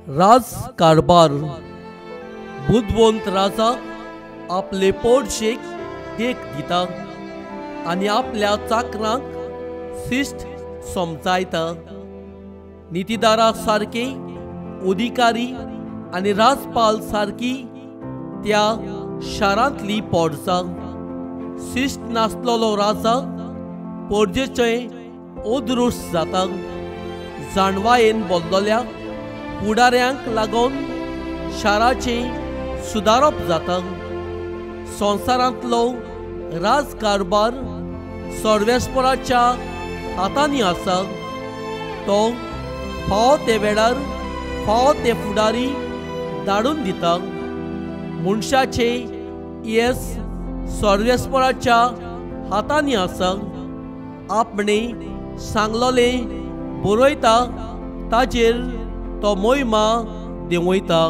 राज कारभार. बुदवंत राजा आपले पोडशेक देख दिता आनी आपल्या चाकरांक शिस्त समजायता. नितीदारा सारके अधिकारी आनी राजपाल सारकी त्या शारांतली पोडसा. शिस्त नासलेलो राजा पोरजेचें अदृश्ट जाता. जाणवायेन बोल्लोल्या फुडाऱ्यांक लागून शाराचें सुदारप जाता. संवसारांतलो राजकारभार सर्वेस्पराच्या हातांनी आसा. तो फावो ते वेळार फावो ते फुडारी धाडून दिता. मनशाचें येस सर्वेस्पराच्या हातांनी आसा. आपणे सांगलोलें बरयता ताजेर तो मोहिमा देंवयता.